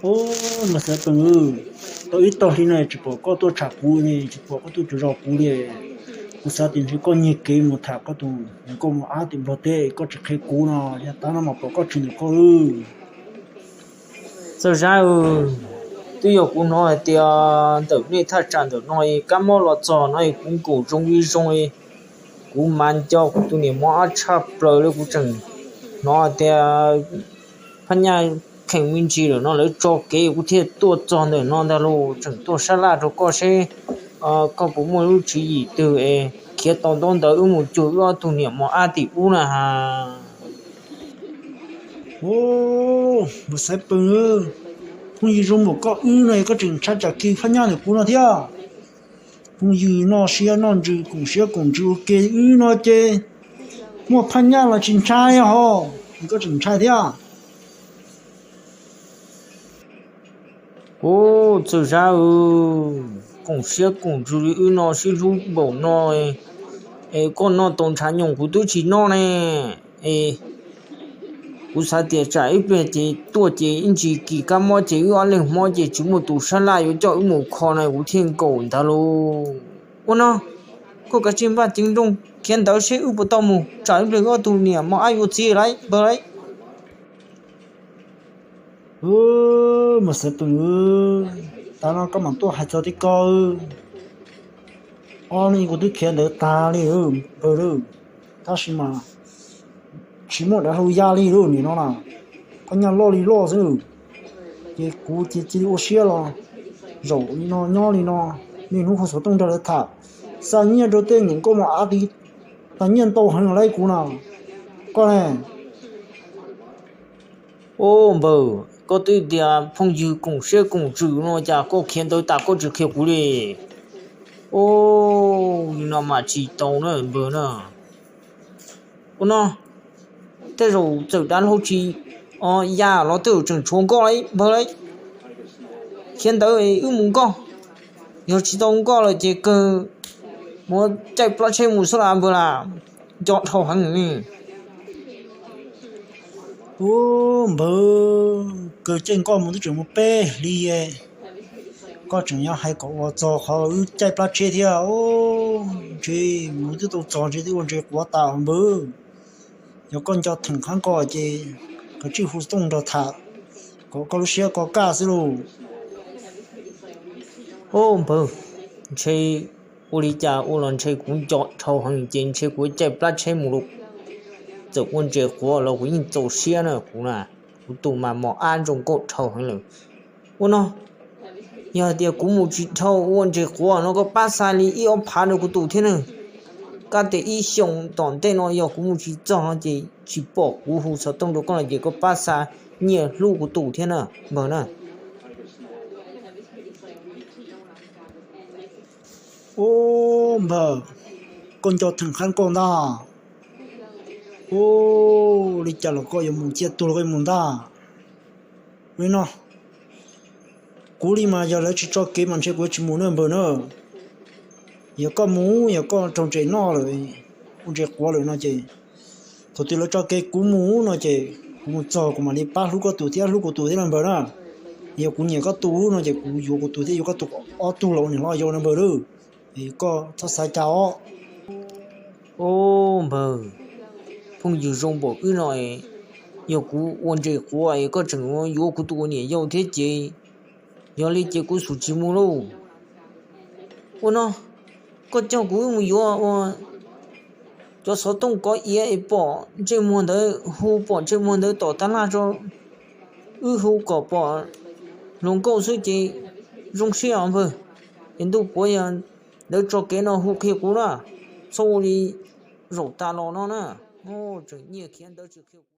Ub, mas xav pees, tau ib tag hli no tsis pom koj tuaj tsham kuv ne, tsis pom koj tuaj cuag zos kuv li. Kuv xav tias ntshe koj nyiag kev mus tham koj tus nkauj mos ab tim Nplog teb, koj tsis qhia kuv no, yog tas no mas pom koj tsis ntawm koj lawm. Txawj Zab, twb yog kuv hnov hais tias ntawm nej thaj tsam ntawm no kab mob los txog no kuv nkaum zoo li zoo li, kuv mas nco kuv tus niam mos ab tshaj plaws li. Kuv tseem hnov hais tias phab nyaj kheem me ntsis lawm no lawv tso kev kuv thiaj tuaj txog ntawm no ntag lauj. Tseem tuaj sab laj rau koj seb koj puas muaj lub tswv yim twg es khiav tau ntaub ntawv wb mus cuag wb ob tug niam mos ab tim ub na has. Ub, mas xav pees, phooj ywg zoo npaum koj wb no koj tseem ntshai tsam kiag phab nyaj ntawm kuv no thiab. Phooj ywg noj siab noj ntsws koom siab koom ntsws ua ke wb no ces muaj phab nyaj los tsis ntshai ho, koj tseem ntshai thiab. Ub, Txawj Zab, koom siab koom ntsws li wb no sib hlub npaum no es koj noj tau ntshav nyoos kuv twb tsis noj ne. Es kuv xav tias tsam ib pliag ces tuaj ces ib ntsis kis kab mob ces wb ob leeg mob ces tsis muaj tus sab laj yuav coj wb mus kho na kuv thiaj nkaum ntawd lauj. Ua no, koj kav tsij npaj ceev nrooj khiav ntawd seb wb puas tau mus, tsam ib pliag wb ob tug niam mos ab yuav txiv lawm npawg lauj. Mas xav pees, tas no koj mam tuaj hais txog tib ko. Ob hnub kuv twb khiav ntawd tag li npawg lauj, tab sis mas tsis muaj dav hlau ya li lauj nim no na, koj nyaj loj li loj xwb. Ces kuv cia li ua siab los zaum li no nyob li no, niaj hnub hu xov tooj nrog lawv tham, xa nyiaj rau tej nkauj mos ab tid, tas nyiaj ntau heev lawm kuv no. Koj ne? Ub npawg, koj twb tias phooj ywg koom siab koom ntsws no cas koj khiav ntawd tas koj tsis qhia kuv li. Ub, li no mas tsis tau na npawg na. Ua no, tej zaum txawm dav hlau tsis ya los tej zaum tseem tshuav nkoj npawg lauj. Khiav ntawd wb mus nkoj, yog tsis tau nkoj lawm ces kawg mus caij plab tsheb mus xwb las npawg las, nco dhau heev li. Ub npawg, kawg caij nkoj mus twb tseem muaj peb hlis, koj tseem yuav hais kom ua txog qhov wb caij plab tsheb thiab. Ntshe mus twb tau txog ntshe twb ua ntses quav tas npawg. Yog koj nco theem qhab nko ces kav tsij hu xov tooj nrog tham kom koj lub siab koj kaj xwb lauj. Ub npawg, ntshe ua li cas ua los ntshe kuv nco dhau heev ces ntshe kuv caij plab tsheb mus lauj. Txawm ua ntses quav los kuv yeej txaus siab na kuv na, kuv tus mas mos ab zoo nkauj dhau heev lawm. Ua no, yog hais tias kuv mus tsis dhau ua ntses quav no koj pab xa li ib ob phav rau kuv tus thiab na. Kab tes ib xyoos tom ntej no yog kuv mus tsis txog no ces tsis pom kuv hu xov tooj rau koj no ces koj pab xa nyiaj hlub kuv tus thiab na npawg na. Ub npawg, koj nco theem qhab nko ntag. Ub, li cas los koj yuav mus ciaj tuag los koj yuav mus ntag. Li no, kuv li mas yog lawv tsis tso kev mas ntshe kuv yuav tsis mus na npawg na. Yog koj mus, yog koj raug ntses noj lawm, ua ntses quav lawm no ces thaum twg lawv tso kev kuv mus no ces kuv mus txog kuv mam li pab hlub koj tus thiab hlub kuv tus thiab na npawg na. Yog kuv nyiam koj tus no ces kuv yuav kuv tus thiab yuav koj tus ob tug los ua niam hlob yau na npawg lauj. Koj txhob xav cas os. Ub npawg, phooj ywg zoo npaum wb no, yog kuv ua ntses quav es koj tseem yuav kuv tus ua niam yau thiab ces yog li ces kuv xub tsis mus lauj. Ua no, koj coj kuv wb mus yuav ua cov xov tooj kov iav es pom ntsej muag ntawd, hu pom ntsej muag ntawd tom tab laj tso, wb hu kom pom hluas nkauj xwb ces zoo siab os npawg. Es ntuj puav yog lawv tso kev no hu qhia kuv na, txhob ua li zaum tas los no na. Tseem nyiaj khiav ntawd tsis qhia kuv.